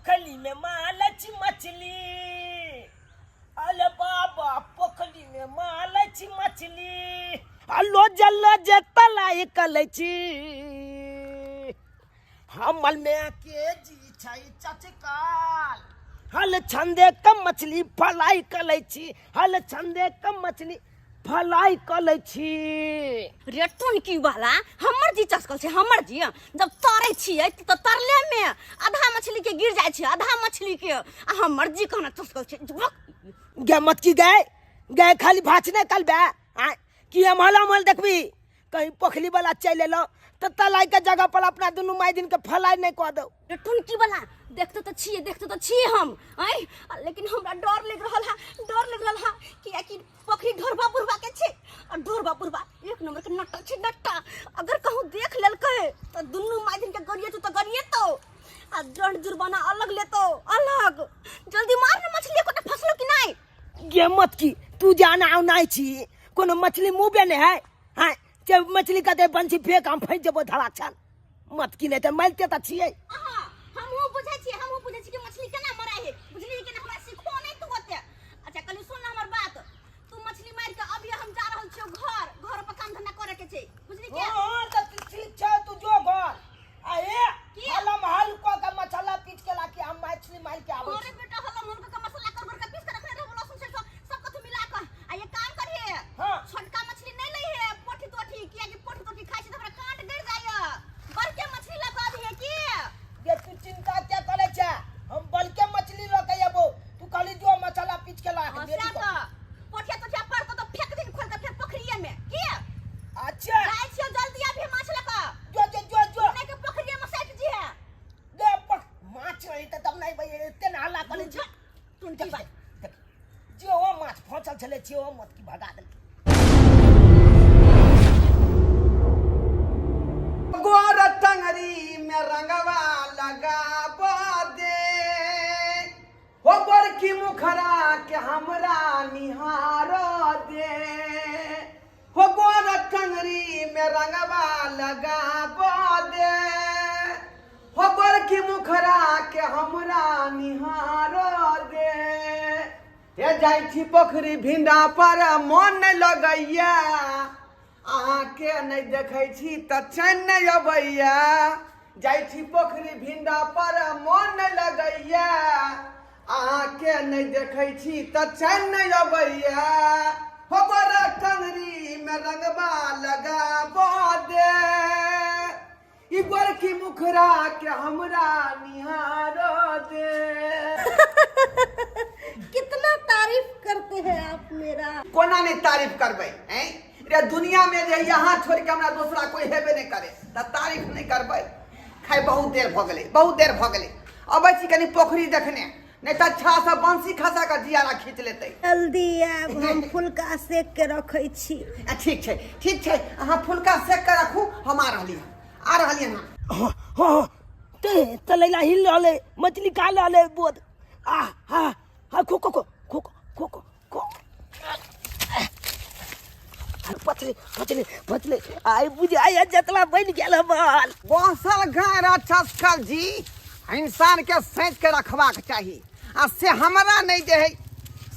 पोखरी में मालच मछली, अरे बाबा पोखरी में मालच मछली, अलो जल जे तलाई कलै छी। हमल में के जी छै चचकाल, हल छंदे क मछली फलाई कलै छी, हल छंदे क मछली फलाई कलै छी। रे टुनकी वाला, हमर जी चसकल छै, हमर जी जब तरै छियै तऽ तरले में आधा मछली के गिर जाइ छै, आधा मछली के, आ हमर जी कहना चसकल छै। झुक। गे मत की गाय गाय खाली भाछ नहि कलबे आ कि हम हला मल देखबी, कहीं पोखरी वाला चलि एलो तऽ तलाई के जगह पर अपना दुनू माय दिन के फलाई नहि कऽ दौ। रे टुनकी वाला, देखते तऽ छियै, देखते तऽ छियै हम आँय, लेकिन हमरा डर लग रहल है, डर लग रहल है, कियाकि पोखरी ढोरबा बुढ़बा के छै आ ढोरबा बुढ़बा एक नंबर के नट्टा छै, नट्टा। अगर कहूँ देख लेलकै तऽ दुनू माय दिन के गरिएतो तऽ गरिएतो आ दंड जुर्माना अलग लेतो अलग। जल्दी मार ने मछली, एकोटा फसलो कि नहि? गे मत की तू जाना आउ नहि छी, कोनो मछली मुँह बे नहि है। हाँ जे मछली कते बंसी फेंक हम फंसि जेबो धड़ाक्षण। मत की नहि तऽ मारिते तऽ छियै। अहाँ हमहूँ बुझै छियै, हमहूँ बुझै छियै कि मछली केना मराइ है, बुझलियै कि हमरा सिखो नहि तू ओते। अच्छा कहली सुन हमर बात, तू मछली मारि के अभी हम जा रहल छियौ घर, घर पर काम धंधा करे के छै, बुझली के? हाँ तऽ ठीक छै, तू जो घर आ ए की? हलम हल कऽ के मसाला पीट के लाके हम मछली मारि के आबै अरे छी। बेटा हलम हल के मसाला कर कर के पीस के रखने रहबो, लहसुन सरसों सब कथु मिला के। आ ये काम करिहे, छोटका मछली नहीं लै है पोठी तोठी, किया कि पोठी तोठी खाइ छै त हमरा कांट गड़ जाइए, बड़के मछली लऽ के अबिहे की? गे तू चिंता क्या करे छै, हम बलके मछली लऽ के अयबो, तू खाली जो मसाला पीस के ला के हाँ, रेडी सएह कर। तऽ पोठिया तोठिया पड़तो तऽ फेंक दिन खोल के फेर पोखरिये में की? अच्छा जाइ छियौ जल्दी अभी माछ लऽ के। जो जो जो जो नहीं के पोखरिये में सटि जिहे। गे पक माछ रही तऽ तब नहीं भई एते ना हल्ला करे छै। टुनकी देख बात देख जे ओ माछ फंसल छलै से ओ मत की भगा देलकै। गोर टंगरी में रंगवा लगाब दे, हो बड़की मुखरा के हमरा निहार दे, हो गोर टंगरी में रंगवा लगाब दे, हो बड़की मुखरा के हमरा निहार दे। हे जाइ छी पोखरी भिंडा पर मन नहि लगैया, अहाँके नहि देखै छी तऽ चैन नहि अबैया। जाइ छी पोखरी भिंडा पर मन नहि लगैया, अहाँके नहि देखै छी तऽ चैन नहि अबैया। हो बड़ा टंगरी में रंगबा लगाब दे, ई बड़की मुखरा के हमरा निहार दे। कितना तारीफ करते हैं आप मेरा। कोना नहीं तारीफ करबै हैं रे, दुनिया में जे यहाँ छोड़ के हमरा दूसरा कोई हेबे नहीं करे त तारीफ नहीं करबै। खाइ बहुत देर भ गेलै, बहुत देर भ गेलै, अबै छी कनी पोखरी देखने, नहीं त अच्छा से बंसी खसा के जियारा खींच लेतै। जल्दी आयब, हम फुलका सेक के रखै छी। आ ठीक छै, ठीक छै, अहाँ फुलका सेक के रखू, हम आ रहली हन, आ रहली हन। हाँ हाँ ते तलैला हिल रहलै, मछली खा रहलै बोध। आ हा हा खो खो खो खो खो खो खो, पचले पचले पचले, आइ बुझाइ जतला बनि गेल हमर। बसल गाय चस्कल जी, इंसान के सैत के रखबाक चाही, आ से हमरा नहीं जे है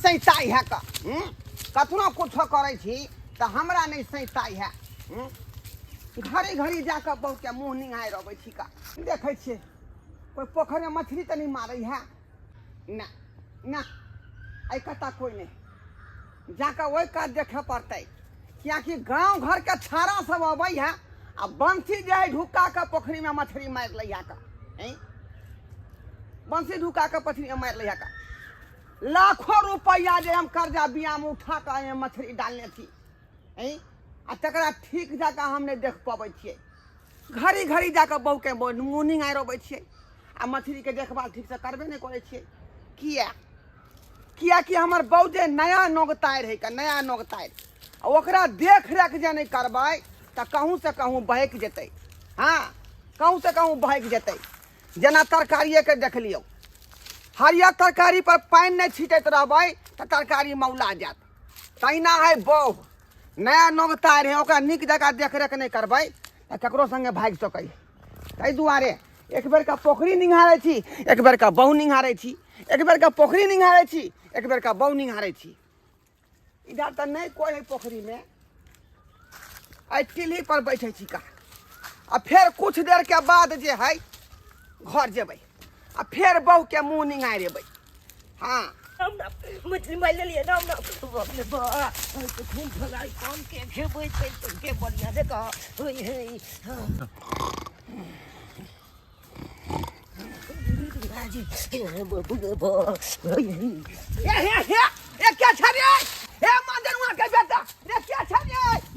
सैताई है का। कतनो कुछो करै छी तऽ हमरा नहीं सैताई है। घड़ी घड़ी जाकऽ बहुत के मुँह निहारि अबै छी का। देखै छियै कोइ पोखरिमे मछली तऽ नहि मारै है ना ना, एहि कत्ता कोइ नहि, जाकऽ ओहि कात देखऽ पड़तै, कियाकि गाँव घरके छाड़ा सब अबै है आ बंसी जे है ढुका कऽ पोखरिमे मछली मारि लै है का। बंसी ढुका कऽ पोखरिमे मारि लै है का। लाखों रुपैआ जे हम कर्जा बियामे उठा कऽ एहिमे मछली डालने छी आ तकरा ठीक जकाँ हम नहि देख पबै छियै। घड़ी घड़ी जाकऽ बहुके मुँह निहारि अबै छियै आ मछलीके देखभाल ठीकसँ करबे नहि करै छियै। किया? कियाकि हमर बहू जे नया नोगतारि है का, नया नोगतारि, आ ओकरा देख रेख जे नहि करबै तऽ कहूँ से कहूँ बहकि जेतै। हाँ, कहूँ से कहूँ बहकि जेतै। जेना तरकारिएके देख लियौ, हरियर तरकारी पर पानि नहि छिटैत रहबै तऽ तरकारी मौला जायत। तहिना है बहू नया नोगतारि है, ओकरा नीक जकाँ देखरेख नहि करबै तऽ ककरो सङ्गे भागि सकै है। ताहि दुआरे एक बेर का पोखरी निंघारै छी, एक बेर का बहु निंघारै छी, एक बेर का पोखरी निंघारै छी, एक बेर का बहु निंघारै छी। इधर तऽ नहि कोइ है पोखरीमे। आइ टिल्ही पर बैठे छी का, आ फेर कुछ देर के बाद जे है घर जेबै आ फेर बहु के मुँह निंघारि एबै। हाँ हम ना मछली मारि लेलियै ना, हम ना बाप रे बाप, खूब भलाई कौन के खेबै के बढ़िया जकाँ होय है। हे हे हे ए क्या छ रे? हे मांजनुआ के बेटा रे, क्या छ रे?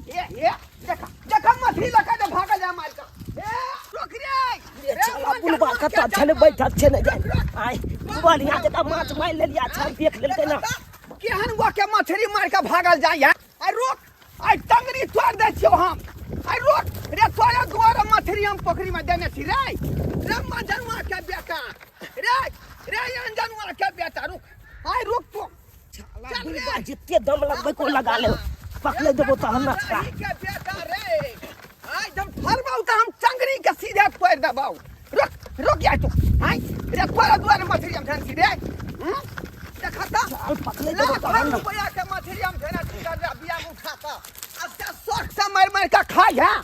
हे हे देखा देखा, मछली लगा दे भागल जा मार का। हे रोक रे रे। चला बुलबा कतऽ छलै बैठल छै ने जाय आइ बढ़िया जकाँ माछ मारि लेलियै। अच्छा देख लेलकै ना। केहन गो के मछली मार के भागल जाय है। आ रोक, आइ टंगरी तोड़ दै छियौ हम। आइ रोक रे, तोरा दुआरे मछली हम पोखरी में देने छी रे। रे मजनुआ के बेटा रे, रे अंजनुआ के बेटा, रुक, आइ रुक तू। चल बुलबा जितने दम लगबै को लगा ले, पकड़े देबो तहन ना। रही के बेटा रे, आइ जब फरबाउ तऽ हम टंगरी के सीधे तोड़ देबौ। रुक रुक जाय तू। आइ रे, तोरा दुआरे मछली हम देने छी रे। हम्म? देखा तऽ चल पकड़े देबो लाखों तहन ना। रुपया के मछली हम देने छी कर्जा बिया में उठा कऽ, अब ते शौक से मारि मारि कऽ खाइ है।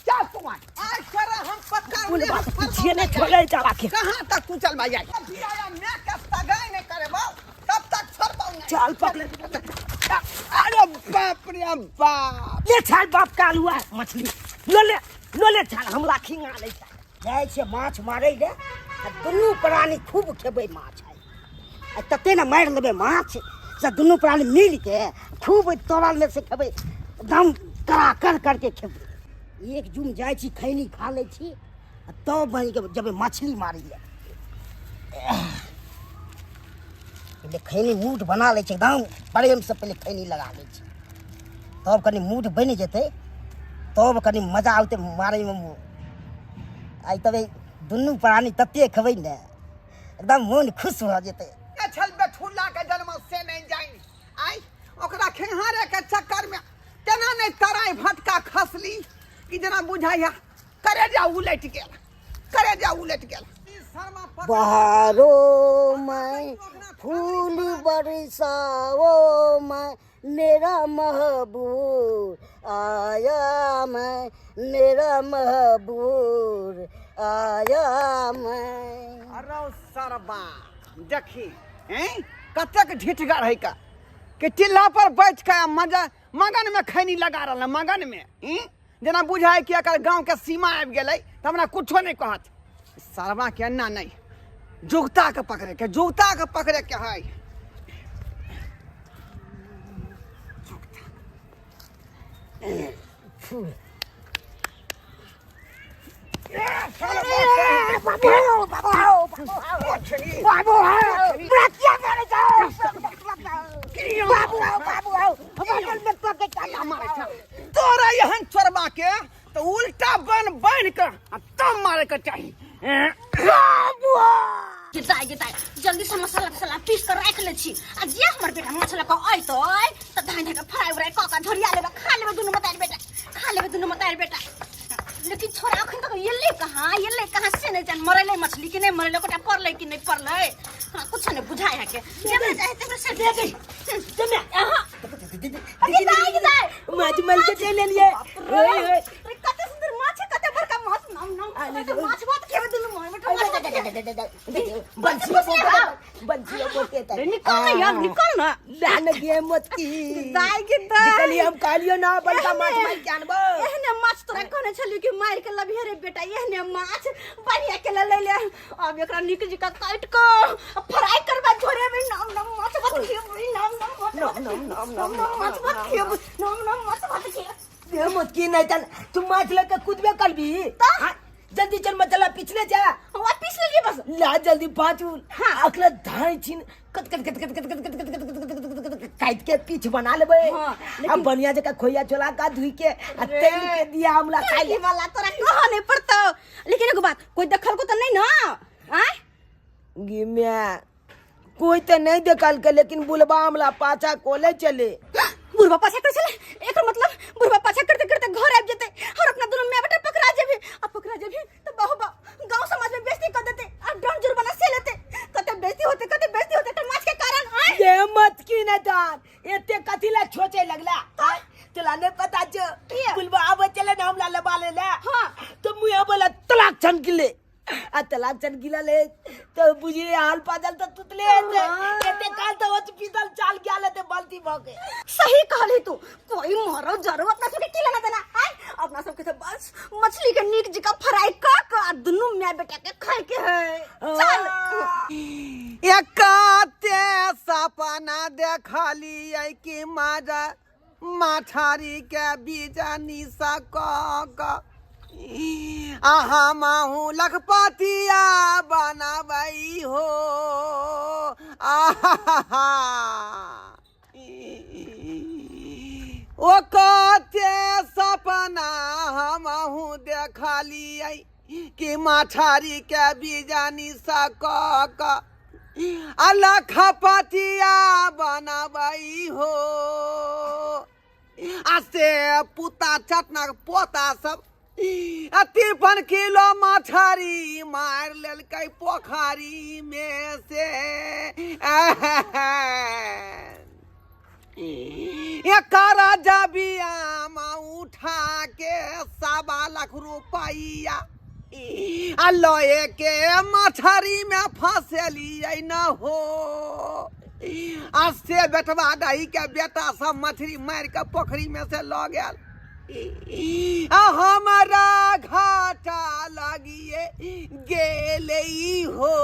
चल तू आइ, आइ तोरा हम पक्का बुलबा तऽ पीछे नहि छोड़ै चला के। कहाँ तक तू चल भाई? आइ बिया मैं के सगाई नहीं करेबौ तब तक छोड़बौ नहीं। चल पकड़े। अरे बाप रे बाप, ले छाल बाप का हुआ मछली लो ले, लो ले छाल, हमरा खिंगा ले छाल। जाइ छियै माछ मारै लए आ दुनू प्राणी खूब खेबै माछ आइ। आ तते ने मारि लेबै माछ से दुनू प्राणी मिल के खूब तरल में से खेबै, एकदम कड़ाकड़ करके खेबै। एक जुम जाइ छी, खैनी खा लै छी आ तब बनि के जेबै मछली मारै लए। पहिले खैनी मूठ बना लै छी, एकदम प्रेमसँ पहिले खैनी लगा लै छी, तब कनि मूठ बनि जेतै तब कनि मजा औतै मारैमे। आइ तब दुनू प्राणी तते खेबै ने एकदम मोन खुश भऽ जेतै। छल बेठुल्ला के जन्म से नहीं जानि, आइ ओकरा खेंघारे के चक्कर में तेना नहीं तराई भटका खसली कि जेना बुझाइया करेजा उलटि गेल, करेजा उलटि गेल। बहारो मैं फूल बरसाओ मैं, मेरा महबूब आया मैं, मेरा महबूब आया मैं। अरे सरबा देखी हैं कतेक ढिठगर है का कि टिल्ला पर बैठ के मजा मगन में खैनी लगा रहल है, मगन में हैं? जेना बुझाय कि एकर गांव के सीमा आबि गेलै तऽ हमरा कुछो नहि कहत। सरबा के एना नहि, जुगता के पकड़े के, जुगता के पकड़े के है। बाबू हमरा किया मारै छौ? बाबू बाबू बगल में तो के काला मारै छौ। तोरा एहन चोरबा के तो उल्टा बन बान्हि के आ तब मारे के चाही। गिदाय गिदाय जल्दी से मसाला तसाला पीस कर राख ले छी, आ जे हमर बेटा माछ लऽ कऽ अयतै तऽ धानि धानि कऽ फ्राई उराई कऽ कऽ झोरिया लेबै, खा लेबै दुनू मतारि बेटा, खा लेबै दुनू मतारि बेटा। लेकिन छोरा अखन तक एलै कहाँ, एलै कहाँ से नहि जान, मरेलै मछली कि नहि मरेलै, ओकरा पड़लै कि नहि पड़लै, हमरा कुछ नहि बुझाय है के जेमरे चाहे तेमरे से दे दे जमे अहाँ। अरे दाई दाई, माछ मल के चलि एलियै। ओए ओए, कते सुंदर माछ है, कते बड़का माछ, नाम नाम माछ भात खेबै दुनू मोह में। बंसिया बोलते, बंसिया बोलते रे निकल ना यार, निकल ना। दान गे मोती दाई के दाई निकलिए, हम कहलियो ना बड़का माछ मार के आनबो। एहने माछ तोरा कहने छलियो कि मार के लबिहे रे बेटा, एहने माछ बढ़िया के ले ले। अब एकरा निक जका काट के फ्राई करबा झोरेबै, नाम नाम माछ भात खेबै, नाम नाम माछ भात, नाम नाम नाम नाम माछ भात खेबै, नाम नाम माछ भात खेबै। गे मोती नहीं चल, तू माछ लेके कूदबे करबी? हाँ, जल्दी चल, मचला पिछले जा। हम पीस लेलिए बस। ला जल्दी पाँच। हाँ अगला धाई छिन कत कत कत कत कत कत कत कत कत कत कत कत कत काट के पीछ बना लेबै। हाँ, आ बढ़िया जकाँ खोइया छोला का धुई के आ तेल के दिया हमरा खाइ ले वाला तोरा कह नहीं पड़तो, लेकिन एगो बात, कोई देखल को तो नहीं ना? आय गे माय, कोई तो नहीं देखल के, लेकिन बुलबा हमला पाछा कोले चले। बुढ़वा पाछा कर छले, एकर मतलब बुढ़वा पाछा करते करते घर आबि जेतै और अपना दुनू माय बेटा पकड़ा जेबे, आ पकड़ा जेबे त बहुबा गांव समाज में बेइज्जती कर देते आ डंड जुर्माना से लेते। कते बेइज्जती होते, कते बेइज्जती होते एकर माछ के कारण। आय ये मत की न दान एते कथी ला छोचे लगला? आय तोला नहीं पता जो किया? बुलबा आवे चले ना हमरा लबा ले ले। हाँ। तो मुया बोला तलाक छन गिले आ तलाक छन गिला ले तो बुझी हाल पादल तो तुतले हेते। हाँ। एते काल तो ओच पीतल चाल गया लेते बाल्टी भ के। सही कहली तू, कोई मरो जरो अपना सबके की लेना देना। आय अपना सबके तो बस मछली के नीक जका फ्राई क क आ दुनू my बेटा के खाए के है। चल। एकाते सपना देखलियै कि माजा माछारी के बीजा निशा क क आहा माहू लखपतिया बनाबै हो। आहा ओ कते सपना हमहू देखलियै कि माछारी के बीजा निशा क क आ लखपतिया बनाबै हो। आ से पुता चटना पोता सब आ 53 किलो मछरी मारि लेलकै पोखरी में से। एकर जबियामा उठा के 1.25 लाख रुपैया आ लए के मछरी में फंसेलियै न हो। आ से बेटवा दही के बेटा सब मछली मारि के पोखरी में से लऽ गेल। आ हमरा घाटा लागिए गेलै हो।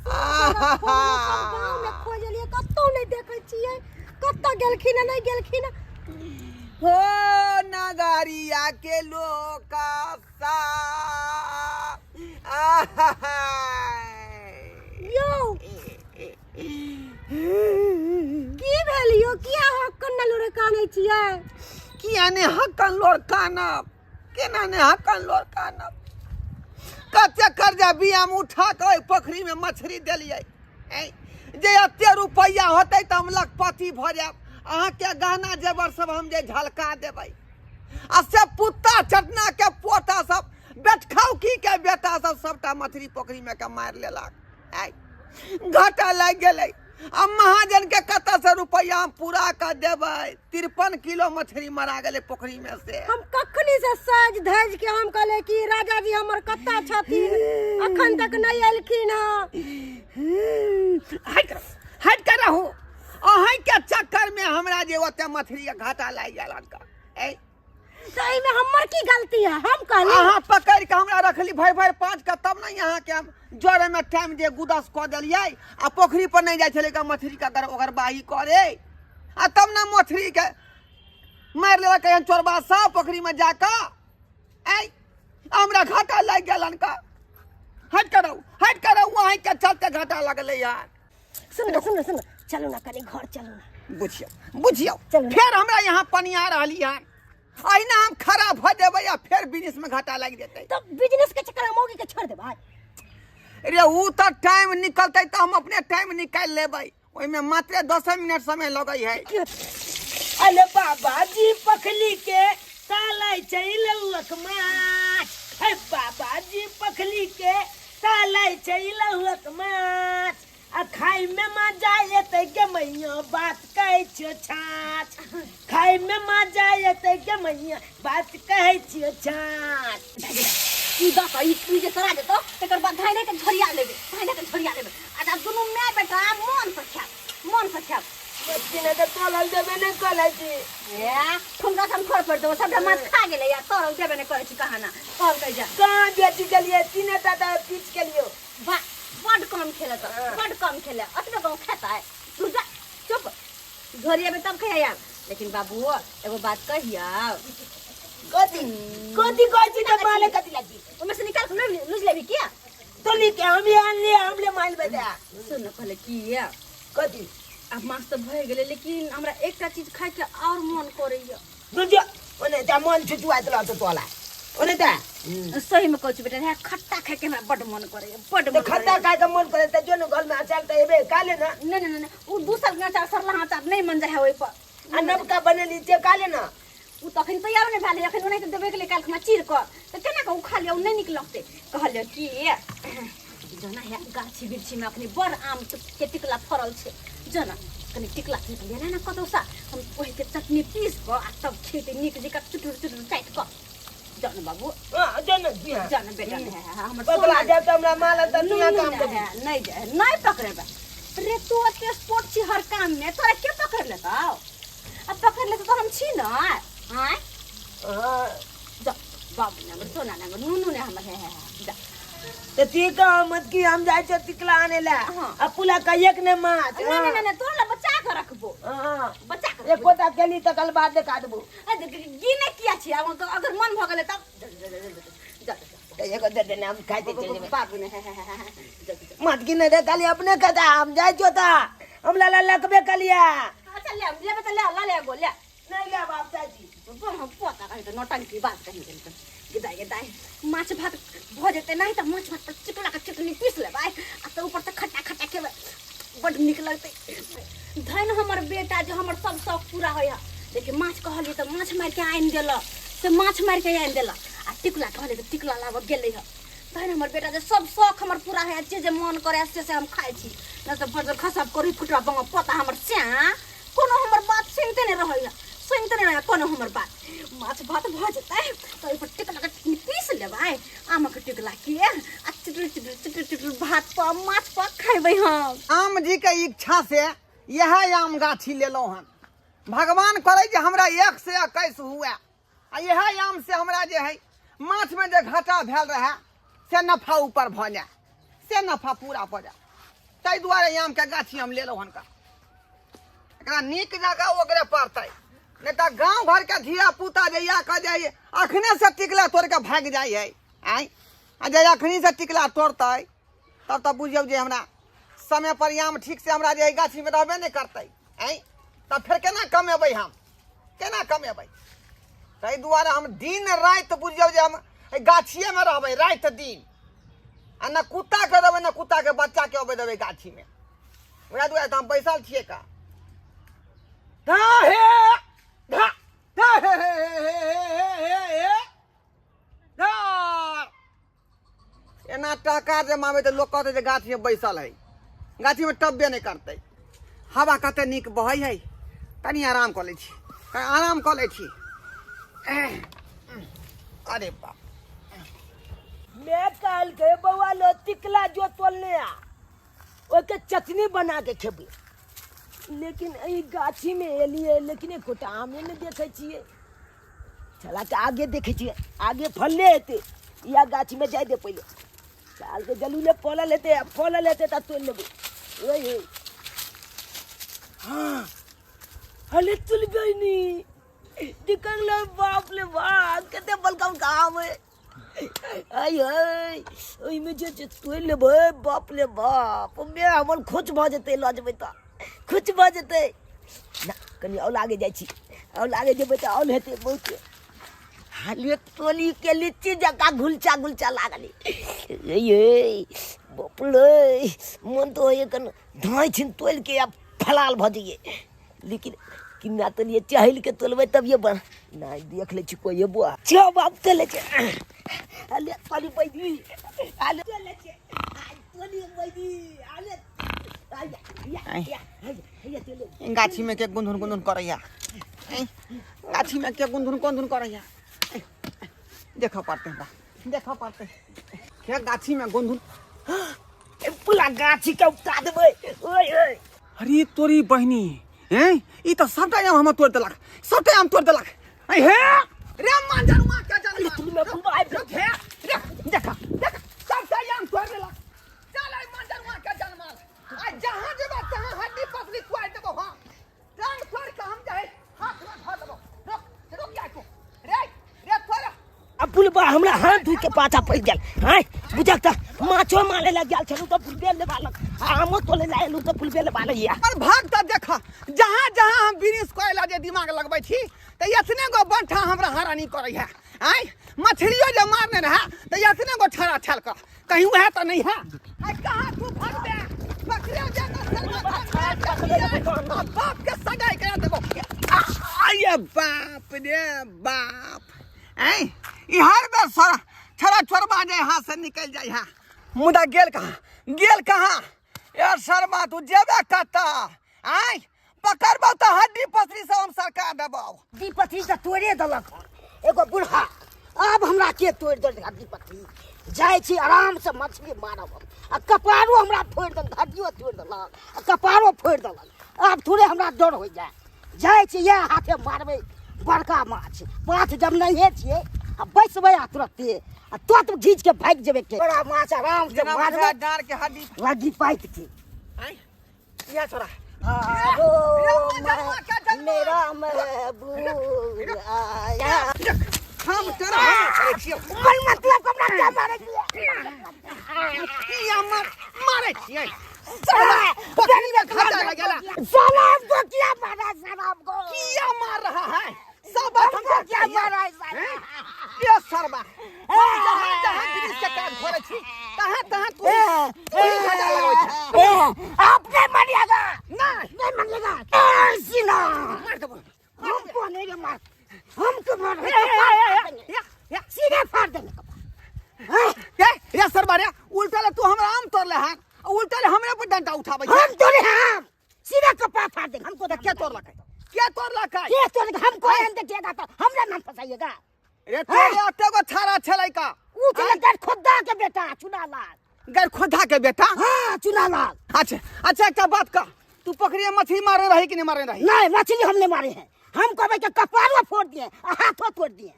गाँव में खोजलियै कतौ नहि देखै छियै, कतऽ गेलखिन नहि गेलखिन। हो नगरिया के लोक सा। यौ की भेल यौ, किया हक्कन लोरे कानै छियै? किया ने हक्कन लोर कानब, केना ने हक्कन लोर कानब? कते कर्जा बियाम उठा के ओहि पोखरी में मछली देलियै। जे एते रुपैआ होतै तऽ हम लखपति भऽ जायब। अहाँके गहना जेवर सब हम जे झलका देबै। आ से पुत्ता चटना के पोता सब बेटखौकी के बेटा सब सबटा मछली पोखरी में के मारि लेलक। घाटा लागि गेलै। आ महाजन के कतऽ से रुपैआ हम पूरा कऽ देबै? 53 किलो मछली मरा गेलै पोखरी में से। हम कखनी से साज धज के हम कहले कि राजा जी हमर कतऽ छथिन, अखन तक नहीं एलखिन हँ। हट हट कर रहू, अहीं के चक्कर में हमरा जे ओते मछली के घाटा लागि गेल हन। तो एहिमे हमर की गलती है? हम कहली अहाँ पकड़ के हमरा रखली भरि भरि पाँच के, तब ने यहाँ के हम जरे में टाइम जे गुदस कऽ देलियै। आ पोखरी पर नहीं जाइ छलै मछली के अगर ओकर बाही करे, आ तब ने मछली के मारि लेलक एहन चोरबा सब पोखरी में जाकऽ। हमरा घाटा लागि गेल हन। हट करू हट करू, अहीं के चलते घाटा लगलै यार। सुन ना सुन ना सुन, चलू ना कनी घर चलू ना। बुझियौ बुझियौ, चलू। फेर हमरा यहाँ पनिया रहली हन, अहिना हम खराब भऽ जेबै आ फेर बिजनेस में घाटा लागि जेतै। तो बिजनेस के चक्कर में मौगी के छोड़ देबै? रे उ तऽ टाइम निकलतै तऽ हम अपने टाइम निकालि लेबै, ओहिमे मात्र 10 मिनट समय लगै है। अरे बाबा जी पखली के तालै छै लहुक माछ, हे बाबा जी पखली के तालै छै लहुक माछ, आ खाय में मजा एतै गे मैया बात कहै छियौ छाछ, खाय में मजा एतै गे मैया बात कहै छियौ छाछ। ई दऽ कऽ ई जे सरा जेतौ तकर बाद धाइ धाइ के झोरिया लेबै, धाइ धाइ के झोरिया लेबै। आ जब दुनू my बेटा मन से खायब, मन से खायब। मछली ने तऽ तोलल देबे नहि करै छी। ए ठुनका से हम खर पड़ि देबौ, सबटा माछ खा गेलै यार, तरल देबे नहि करै छी कहाना। कहलकै जा कहाँ बेच गेलियै? तीने टा तऽ पीच गेलियौ। वाह बड कम खेले तऽ, बड कम खेले, अतबे कम खेतै। तू जा चुप, झोरिएबै तब खैया यार। लेकिन बाबू एगो बात कहियौ। कथी कथी कहै छी तऽ माले कथी लागी? ओहिमे से निकाल के लूज लेबी किया? तो लिख हम आनलियै, हम ले माल बता। सुन न, कहले की कथी? आब माछ तऽ भरि गेलै, लेकिन हमरा एकटा चीज खाइके आओर मन करैया। बुझियौ ओने जा मन छुचुआइत रहतौ तोला। ओने तऽ सही में कहै छी बेटा, खट्टा खाय के हमरा बड मन करे, बड तऽ मन खट्टा करे। खाय के मन करे तऽ जो ने घर में अचार तऽ एबे खा ले ना। नहीं नहीं नहीं, उ दू साल के अचार सरला अचार नहीं मन जाय है ओइ पर। आ नवका बनेली से खा ले ना। उ तऽ अखन तैयारो नहि भेल है, अखन ओनाहिते देबे के लिए काल्हि खुना चीर कऽ तऽ केना कऽ उ खा लिअ, उ नहि नीक लगतै। कहलियै कि जना है गाछी बिरछी में अखनी बड़ आम के टिकला फड़ल छै, जना कनि टिकला फेंक लेना ने कतौसँ, हम ओहि के चटनी पीस कऽ आ तब खेतै नीक जकाँ चुटुर चुटुर चाटि कऽ। जन बाबू। हाँ, जन, जी हाँ। जन बेटा ने है, हमर पकड़ा सोना। जाए तऽ हमरा माल तऽ दुनिया काम नहीं करी। है, नहीं जाए, नहीं पकड़ेबे। रे तू ओते स्पोर्ट छी हर काम में, तोरा के पकड़ लेतौ? आ पकड़ लेतौ तऽ हम छी न। आँय? हाँ। जा, बाबू ने हमर सोना ने हमर नुनू ने हमर है, है, है, जा। तऽ ती कह मत कि हम जाइ छियै टिकला आने ला। हाँ। आ पुला कहियक ने माछ। नहीं, नहीं, नहीं, तोरा ला बचा के रखबो। हाँ। बचा के रखबो। एकोटा केली तकर बाद देखा देबो। आ, गिने किया छी? आब तो अगर मन भऽ गेलै तब जा, जा, जा, जा, जा, जा, जा। तऽ एगो दे देने हम खाइते चलि जेबै। बाबू ने है, है, है, है, जा, जा, जा। मत गिने रे खाली अपने कथा, हम जाइ छियौ तऽ हम ला लकबे कलिया। अच्छा ले, लेबै तऽ ले, ला ले एगो, ले। नहीं ले बाप चाची। बम हम पोता कही तऽ नौटंकी बात कही गेल तऽ। गेदाइ गेदाइ माछ भात भऽ जेतै नहि तऽ माछ भात पर चिकना के चटनी पीस लेबै आ तऽ ऊपर से खट्टा खट्टा खेबै, बड नीक लगतै। धन हमर बेटा जे हमर सब शौक पूरा होइ है। देखिए माछ कहलियै तऽ माछ मारि के आनि देलक, से माछ मारि के आनि देलक, आ टिकुला कहलियै तऽ टिकुला लाबऽ गेलै हँ। धन हमर बेटा जे सब शौक हमर पूरा है, जे जे मन करे से से हम खाइ छी, नहि तऽ बड़ खसब करू फुटवा बंग पोता हमर स्या कोनो हमर बात सुनिते नहि रहै है, सुनिते नहि रहै कोनो हमर बात। माछ भात भऽ जेतै तऽ ओहिपर टिकला के चटनी पीस लेबै, आमक टिकला के, आ चुटुर चुटुर चुटुर चुटुर भात पर माछ पर खेबै हम। आम जी के इच्छा से इएह आम गाछी लेलहुँ हन। भगवान करै जे हमरा 1 से 21 हुए, आ इएह आम से हमरा जे है माछ में जे घाटा भेल रहे से नफा ऊपर भऽ जाए, से नफा पूरा भऽ जाए, ताहि दुआरे आम के गाछी हम लेलहुँ हन। एकरा नीक जगह ओगरे पड़तै, नहि तऽ गाँव घरके धिया पुता जे इएह कह जाइ अखने से टिकला तोड़ि कऽ भागि जाइ है। आँय, आ जे अखनी से टिकला तोड़तै तब तऽ बुझियौ जे हमरा समय पर आम ठीक से हमरा जे गाछीमे रहबे नहि करतै। आँय, तब फेर केना कमेबै हम, केना कमेबै? ताहि दुआरे हम दिन राति बुझियौ जे हम एहि गाछिएमे रहबै राति दिन, आ ने कुत्ताके देबै ने कुत्ताके बच्चाके अबै देबै गाछीमे। वएह दुआरे तऽ हम बैसल छियै का। धा हे धा धा हे हे हे हे हे हे हे धा। एना टहकार जे मारबै तऽ लोक कहतै जे गाछीमे बैसल है, गाछीमे टबबे नहि करतै। हवा कते नीक बहै है, कनि आराम कऽ लै छी, आराम कऽ लै छी। अरे बाप। मैं कहलकै बौआ लो टिकला जो तोलने आ ओके चटनी बना के खेबै, लेकिन एहि गाछीमे एलियै लेकिन एकोटा आमे नहि देखै छियै। चला के आगे देखै छियै, आगे फलले हेतै, या गाछीमे जाय दे पहिले। साल के जलूले फलल हेतै, आ फलल हेतै तऽ तोड़ि लेबै। ओहि ओहि हाँ अरे तुल गई नी निकल, बाप रे बाप कते बड़का बड़का आम है। आइ हाय ओहिमे जे जे तोड़ि लेबै, बाप रे बाप ओहिमे हमर खोच भऽ जेतै, लऽ जेबै तऽ खोच भऽ जेतै ना। कनि आओर आगे जाइ छी, आओर आगे जेबै तऽ आओर हेतै बहुते। हाले तोली के लीची जकाँ घुलचा घुलचा लागल। ये बाप रे मन तऽ होइए कन धाँइ छिन तोलि के आ फलाल भऽ जइए, लेकिन किन्ना तोलिए चहल के तोलबै तभिए बन नहीं। देख ले छी कोई बुआ छो बाप तोले छे। अले तोली बैदी, अले तोले छे, तोली बैदी, अले या या या तोले। गाछी में के गुंधुन गुंधुन करैया, गाछी में के गुंधुन गुंधुन करैया, देखऽ पड़तै हमरा, देखऽ पड़तै के गाछी में गुंधुन। पूरा गाछी के उपटा देबै। ओए ओए अरे तोरी बहिनी हैं, ई तऽ सबटा आम हमर तोड़ि देलक, सबटा आम तोड़ि देलक। ऐ हे रे मांजरुआ के जन्म तुम में बुलबा आबि रुक हे रे, देख देख सबटा आम तोड़ि देलक। चल ऐ मांजरुआ के जन्म, आ जहाँ जेबा तहाँ हड्डी पसली खुआइ देबो। हाँ टांग तोड़ि के हम जे हाथ में धऽ देबो। रुक रुक जा तू रे रे तोड़। आ बुलबा हमरा हाथ धोइ के पाछा पड़ि गेल। आँय बुझक तऽ माछो मारे लए गेल छलहुँ तऽ फुलबे लेबा लग, आ आमो तोले लए एलहुँ तऽ फुलबे लेबा लैया। पर भाग तऽ देख, जहाँ जहाँ हम बिरिस करे ला जे दिमाग लगबै छी तऽ एतने गो बंठा हमरा हरानी करै है। आय मछलियो जे मारने रहा तऽ एतने गो ठड़ा छल कऽ कहीं वएह तऽ नहीं है। आय कहाँ तू भगबे? पकड़े जे न सरवा बाप के सगाई करा देबो। आये बाप रे बाप, ऐ ई हर बेर सरा छड़ा चोरबा जे हाथ से निकल जाइ है, मुदा गेल कहाँ, गेल कहाँ? यार शर्मा तू जेबे कतऽ? आय पकड़बौ तऽ हड्डी पसरी सब हम सरका देबौ। हड्डी पसरी तऽ तोड़े देलक हन एगो बूढ़ा, आब हमरा के तोड़ि देलक हड्डी पसरी? जाइ छी आराम से मछली मारब हम, आ कपारो हमरा फोड़ि देलक, हड्डियो तोड़ि देलक आ कपारो फोड़ि देलक। आब थोड़े हमरा डर होइ जाय। जाइ छी इएह हाथे मारबै बड़का माछ, पाँच जब नहिए छियै आ बैसबै आ तुरते आ तुरंत घीच के भागि जेबै के बड़ा माछ आराम से जेना मारबै बुझाय डाँड़ के हड्डी लगी पाइत के। आँय, इएह छोड़ा। आरो मेरा महबूब आया। हम तोरा हम करै छियौ। कोन मतलब हमरा क्या मारै छियै? किया मारै छियै? साला बकरी में खड्डा लगेला। साला हमको क्या मारा? साला हमको किया मार रहा है? सब बात हमको क्या मारा है साला? ये सरबा, हम जहाँ जहाँ ब्रिज के काज करै छी तहाँ तहाँ तू तू ही खड्डा लगबै छै। आप नहीं मारिएगा। नहीं नहीं मारिएगा। सीना मार देबो। हमको नहीं रे मार, हमको मार सीधे फाड़ देंगे। ए ये सरबा रे, उल्टा ले तू हमरा आम तोड़ले हन, उल्टा ले हमरे पर डंडा उठाबै छै। हम तोड़े हम सीधा कपड़ा फाड़ देंगे हमको। के तोड़लकै? के तोड़लकै? के तोड़लकै? हमको एहन देखिएगा तो हमरा नाम फंसाइएगा। रे तोरे एते गो छाड़ा छलै का? ऊ छलै गरखोदा के बेटा चुनालाल। गरखोदा के बेटा? हाँ चुनालाल। अच्छा अच्छा एकटा बात कह, तू पोखरिया मछली मारे रही कि नहीं मारे रही? नहीं मछली हम नहीं मारे हैं, हम कहबै के कपारो फोड़ दिए आ हाथो तोड़ दिए,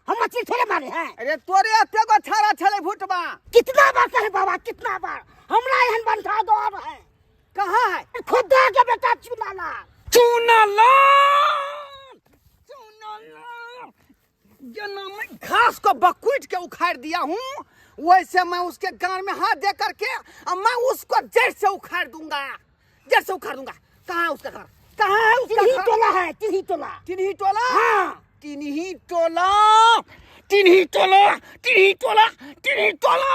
हम मछली थोड़े मारे हैं। अरे तोरे एते गो छाड़ा छलै भुटबा। कितना बार कहे बाबा, कितना बार हमरा एहन बंठा दौर है। कहाँ है? खुदा के बेटा चुनालाल। चुनालाल, चुनालाल जना मैं घास को बकुट के उखाड़ दिया हूँ, वैसे मैं उसके गाल में हाथ दे करके और मैं उसको जड़ से उखाड़ दूंगा, जड़ से उखाड़ दूंगा। कहाँ है उसका घर? कहाँ है उसका तिन्ही घर? टोला है, तिन्ही टोला। तिन्ही टोला? हाँ। तिन्ही टोला, तिन्ही टोला, तिन्ही टोला, तिन्ही टोला।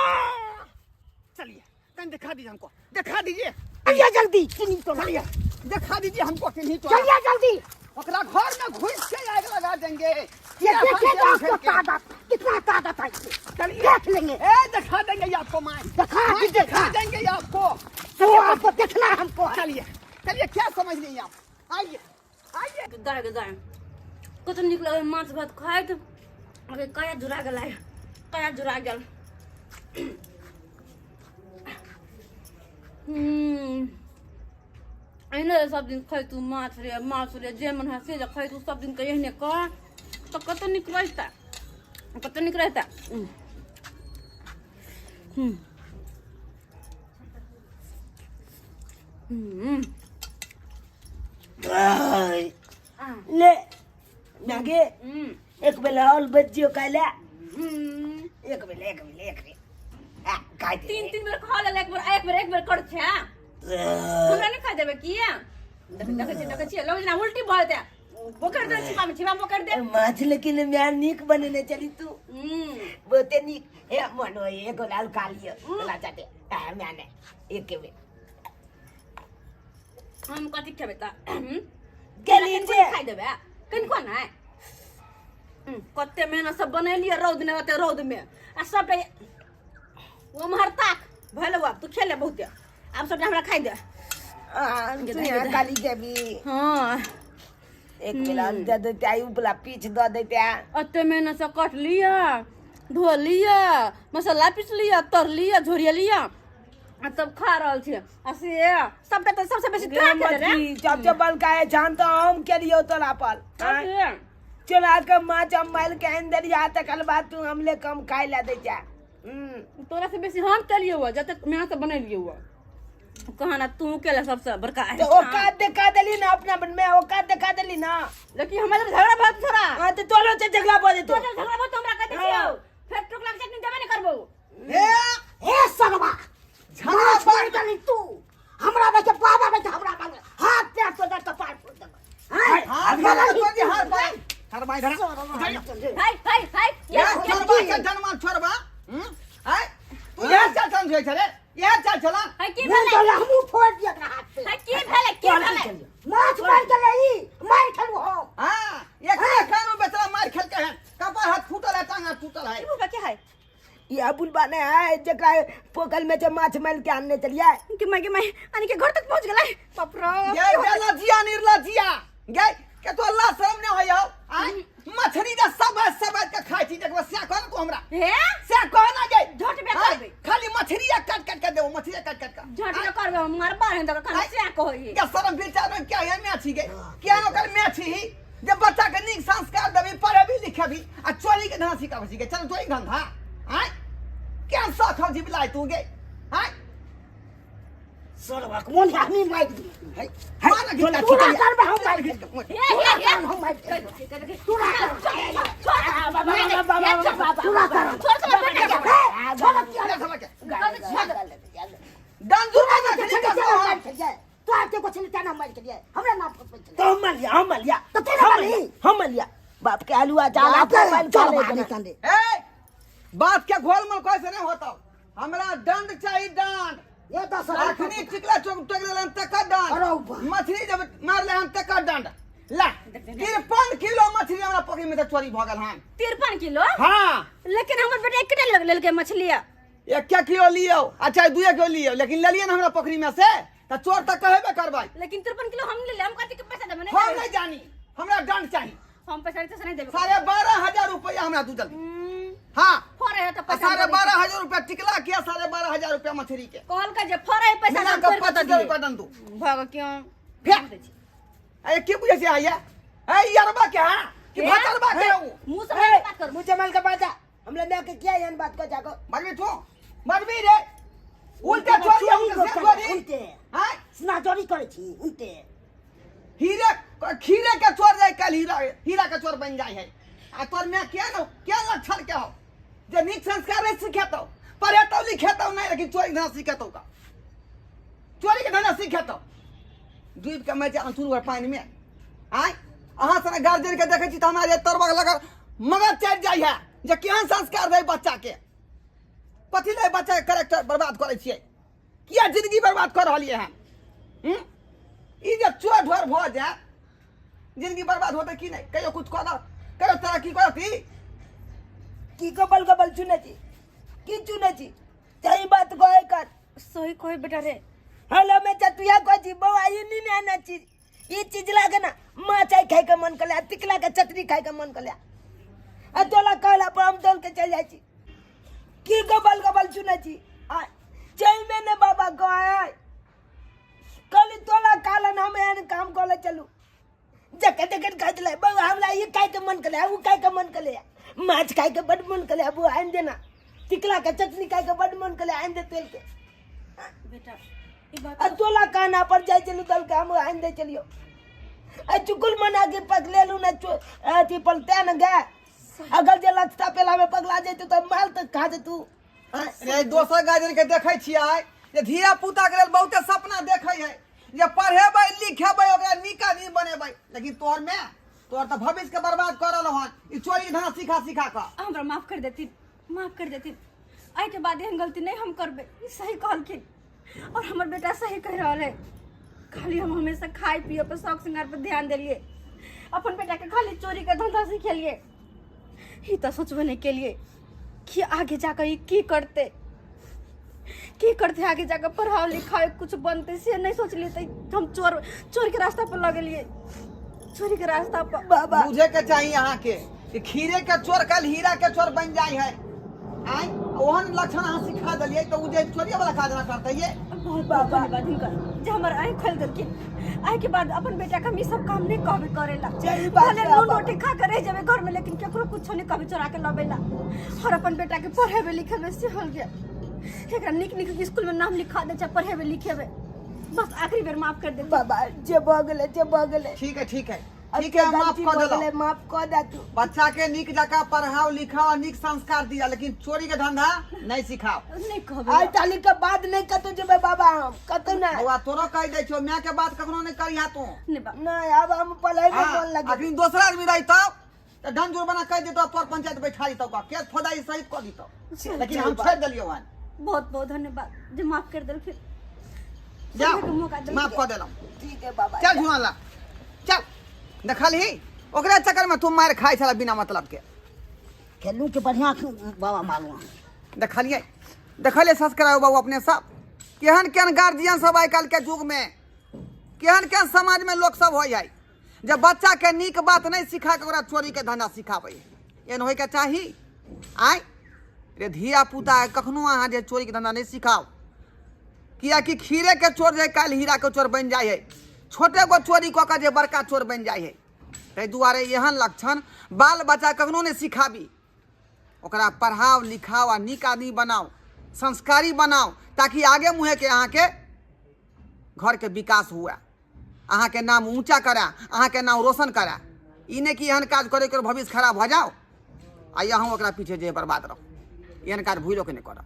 चलिए कहीं दिखा दीजिए हमको, दिखा दीजिए। चलिए जल्दी तिन्ही टोला। चलिए दिखा दीजिए हमको तिन्ही टोला। चलिए जल्दी। ओकरा घर में घुस के आग लगा देंगे। ये देखिएगा आपको ताकत, कितना ताकत है इसमें। चलिए। देख लेंगे। ए दिखा देंगे ये आपको मां। दिखा मां, दीजिए। दिखा देंगे ये आपको। तो आपको देखना है हमको। चलिए चलिए, क्या समझ रही हैं आप? आइए आइए। गाय गाय कत नीक लगे माछ भात खाइत, अगे काया जुड़ा गेल, काया जुड़ा गेल। एहने सब दिन खैतू माछ रे माछ रे, जे मन है से जे खैतू सब दिन के एहने कह तो कत नीक रहता, कत नीक रहता। ले नागे एक बेला और बच्चियों का ले। एक बेला, एक बेला, एक बेला। आ, खाइ दे। तीन तीन बेर खा ले, एक बेर, एक बेर, एक बेर कर छे। हमरा नहीं खा देबे किया? देख, देखै छी, देखै छी, लग जेना उल्टी भऽ जेतै। बोकर दे, छिपा में, छिपा में बोकर दे। माछ लेकिन म्यार नीक बनेने चली तू। बहुते नीक। हे मनो एगो लाल खा लियो। ला जाते। आ, म्यार ने, एक के बेर। हम कथी खेबै तऽ? गेली कनिको जे। खाइ देबै? कनिको नहि? कते मेहनत से बनेलियै रौद नहि ओते रौद में, आ सबटा ओम्हर ताक भेलौ। आब तू खेले बहुते, आब सबटा हमरा खाइ दे। आ, तू काली देबी। हाँ। एक बेला दे देते, आई उपला पीछ दऽ देते। एते मेहनत से कटलियै, धोलियै, मसाला पिसलियै, तरलियै, झोरियलियै आ तब खा रहल छियै, आ से सबटा तऽ सबसे बेसी तोरा खेले रे। जब जब बलका है जान तो हम के लियो तोरा पर। कथी? चोरा के माछ हम मारि के आनि देलियै, तकर बाद तू हमले कम खाइ लए दै छै। तोरा से बेसी हम केलियै हुआ, जतेक मेहनत से बनेलियै हुआ। कहा ना तू केले सबसे बड़का है। तो औकात देखा देली ना अपना मन में, औकात देखा देली ना। लेकिन हमरा झगड़ा भऽ थोड़ा। हाँ तो तोरो से झगड़ा भऽ जेतौ। तोरा झगड़ा भऽ हमरा कह दै छियौ, फेर टोकला के चटनी देबे नै करबौ। ए हे सरवा, झगड़ा छोड़ देली तू हमरा बेटे, बाबा बेटे हमरा मांगे हाथ पैर तो दे कपार फोड़ देबो। हाथ धरा, हाथ बाई, हाथ बाई धरा। हाय हाय हाय। के जन्म छोड़बा आय तू इएह चाल चलन होइ छले इएह चाल चलन है की नहीं भेलै तो हमहूँ फोड़ दिया एकरा हाथ से है की भेलै की तोहर की भेलै चलिए माछ मार के ले ई मार खेलू हम हाँ एक कानू बेचारा मार खेलके हैं कपार हाथ फूटल है टांग हाथ टूटल है ई बुढ़बा के है यह बुलबा ने है जकरा पोखर में से माछ मार के आनने चलिए कि मैं के मैं आने के घर तक पहुंच गेलै बाप रे ये बेलजिया निर्लजिया गे के तो अल्लाह शर्म ने होय हो आय मछली दा सब है सब के खाइ छी देखबा से कह तू हमरा हे से कह ना गे झटबे आय, करबै। खाली मछली कट कट के देबो मछली कट कट के झटबे करबै हम मारबा हन तक खाना से कहै क्या शर्म विचार में क्या है मैची गे क्या ओकर मैची ही जे बच्चा के नीक संस्कार देबी पढ़ेबी लिखेबी आ चोरी के धंधा सिखाबै छी गे चल चोरी के धंधा आय क्या शौक हो जीवलाई तू गे आय सरवा के मोन हमी मार दी है है तोरा तोरा करबे हम मार दी हे हे हे हम मार दी तोरा छोड़ तोरा कर छोड़ बेटा के छोड़ किया डंजू ना मछली का मार तो आपके कुछ नहीं ना मार के लिए हमरा ना फंसबै छलै तो हम मान लिया हम मान लिया तो तेरा हम मानी। लिया, हम मान लिया बाप के आलू चाल बाप आपका रे, माल चल खा ले बाहर जना। निकल दे। ए बात के घोल मल कैसे नहीं होता हमरा दंड चाहिए दंड ये 10,000 अखनी चिकला चौक टक लेलन तकर अरे दंड वाह। मछली जब मारले हन तकर दंड ला 53 किलो मछली हमरा पोखरी में से चोरी भऽ गेल हन 53 किलो हाँ लेकिन हमर बेटा एकटा लग लेलकै मछली एक किलो लियौ अच्छा दुए किलो लियौ लेकिन लेलियै ने हमरा पोखरी में से तऽ चोर तऽ कहबे करबै लेकिन 53 किलो हम ले हम कथी के पैसा देबै हम नहीं नहीं जानी हमरा दंड चाही हम पैसा नहीं नहीं देबै 12,500 रुपया हमरा दू जल्दी हाँ फरे है तो पैसा 12,500 रुपया टिकला किया 12,500 रुपया मछली के कहल का जे फरे है पैसा मिला हम के तोड़ के 25 रुपया दंड दू भाग क्यों फेंक। अरे की बुझे छै आया ए यरबा के हां कि ए? भतरबा के उ मुंह से बात करू मुझे माल का बात हमने मैं के किया एहन बात को जाको मरबी तू मरबी रे उल्टा चोरी चोरी उल्टा से चोरी उल्टे। हां स्ना चोरी करै छी उल्टे हीरे खीरे के चोर जाय कल हीरा हीरा के चोर बन जाय है आ तोर में क्या न क्या लक्षण के हो जे नीक संस्कार नहीं सिखेतौ पढ़ेतौ लिखेतौ नहीं लेकिन चोरी के धंधा सिखेतौ का चोरी के धंधा सिखेतौ डूबि के मरि जाय अनसुर पानि में आय अहाँ सने गार्जियन के देखै छी तऽ हमरा जे तरबक लगल मगज चढ़ि जाइ है जे केहन संस्कार दै बच्चा के कथी लए बच्चा के करेक्टर बर्बाद करै छियै किया जिंदगी बर्बाद कऽ रहलियै हन ई जे चोर ढोर भऽ जाय जिंदगी बर्बाद होतै कि नहि कहियो कुछ करत कहियो तरक्की करत ई की कबल कबल सुने छी की सुने छी सही बात कहे कर सही कहे बेटा रे हेलो मैं चतुया को छी बौआ ई नहीं ने आना चीज ई चीज लागे ना माछ आइ खाय के मन कले तिकला के चटनी खाय के मन कले आ तोला कहला पर हम दौड़ के चल जाइ छी की गबल गबल सुनै छी आ जय में ने बाबा कहे कहली तोला कालन हम एहन काम कऽ चलू जखन जखन कहैत रहै बौआ हमरा ई खायके मन कले ओ खायके मन कले माछ खायके बड्ड मन कले बौआ आनि देना टिकला के चटनी खायके बड्ड मन कले आनि दे तेल के बेटा ई बात आ तोला कहना पर जाइ चलू दल के हम आनि दे चलियो आ चुकुल मना के पकले लू ना अथी पलते न गए अगर जे लचता पेला में पगला जेतू तऽ माल तऽ खा जेतू रे दोसर गार्जियन के देखै छियै जे धिया पुता के लेल बहुते सपना देखै है जे पढ़ेबै लिखेबै ओकरा नीक आदमी बनेबै लेकिन तोहर में तोहर तऽ भविष्य के बर्बाद कर रहल हन ई चोरी के धंधा सिखा सिखा कऽ हमरा माफ कर देथिन माफ कर देथिन एहिके बाद एहन गलती नहीं हम करबै ई सही कहलखिन और हमर बेटा सही कह रहल है खाली हम हमेशा खाए पिए पर शौक श्रृंगार पर ध्यान देलिए अपन बेटा के खाली चोरी के धंधा सिखेलिए ई तऽ सोचबे नहीं केलिए कि आगे जाकर ई की करते की करते आगे जाकर पढ़ाओ लिखाओ कुछ बनते से नहीं सोचलिए तो हम चोर चोर के रास्ता पर लगलिए चोरी के रास्ता पर बाबा बुझे के चाही अहाँ के कि खीरे के चोर कल हीरा के चोर बन जाय है आय ओहन लक्षण अहाँ सिखा देलियै तऽ ओ जे चोरिये वाला काज ना करतै ये बहुत बहुत धन्यवाद हिनकर जे हमर आँखि खोलि देलखिन एहिके बाद अपन बेटा के हम ई सब काम नहीं कहबे करेला सही बात भले है, नून बाबा। रोटी खा के रह जेबे घर में लेकिन केकरो कुछो नहीं कहबे चोरा के लबेला और अपन बेटा के पढ़ेबे लिखेबे से हो गया एकरा नीक नीक स्कूल में नाम लिखा दे चाहे पढ़ेबे लिखेबे बस आखिरी बेर माफ कर दे बाबा जे भऽ गेलै जे भऽ गेलै ठीक है ठीक है ठीक है माफ गलती कऽ भऽ देलहुँ गेलै माफ कऽ दे तू बच्चा के नीक जकाँ पढ़ाओ लिखाओ आ नीक संस्कार दिया लेकिन चोरी के धंधा नहीं सिखाओ नहीं कहबे आइ ताली के बाद नहीं कतौ जेबै बाबा हम कतौ नहीं बौआ तोरो कहि दै छियौ माय के बात कखनो नहीं करिहा तू नहीं बा नहीं अब हम पढ़ाई में हाँ, मन लगे अखनी दोसरा आदमी रही तब तऽ दंड जुर्माना कहि देतौ, पर पंचायत बैठा दितौ, केस फौदारी सहित कऽ दितौ, लेकिन हम छोड़ि देलियौ हन। बहुत बहुत धन्यवाद जे माफ कर देलखिन। जाओ। सुनैके मौका देलखिन। माफ कऽ देलहुँ। ठीक है बाबा। चल झुना ला चल। देखलही, ओकरे चक्कर में तू मारि खाइ छला बिना मतलब के। खेलू के बढ़िया बाबा मालूम। देखलियै, देखलियै सब्सक्राइब बाबू अपने सब, केहन केहन गार्जियन सब आइ काल्हि के युग में, केहन केहन समाज में लोक सब होइ है जे बच्चा के नीक बात नहीं सिखा के ओकरा चोरी के धंधा सिखाबै है। एहन होइके चाही? आँय रे धिया पुता, कखनो अहाँ जे चोरी के धंधा नहीं सिखाओ, कियाकि खीरे के चोर जे काल्हि हीरा के चोर बनि जाइ है, छोटे गो चोरी कऽ के जे बड़का चोर बनि जाइ है। ताहि दुआरे एहन लक्षण बाल बच्चा कखनो नहि सिखाबी। ओकरा पढ़ाओ लिखाओ आ नीक आदमी बनाओ, संस्कारी बनाओ, ताकि आगे मुँहे के अहाँके घरके विकास हुए, अहाँके नाम ऊँचा करा, अहाँके नाम रोशन करा। ई नहि कि एहन काज करे के भविष्य खराब भऽ जाओ आ अहूँ ओकरा पीछे जे बर्बाद रहू। एहन काज भूलो के नहि करब।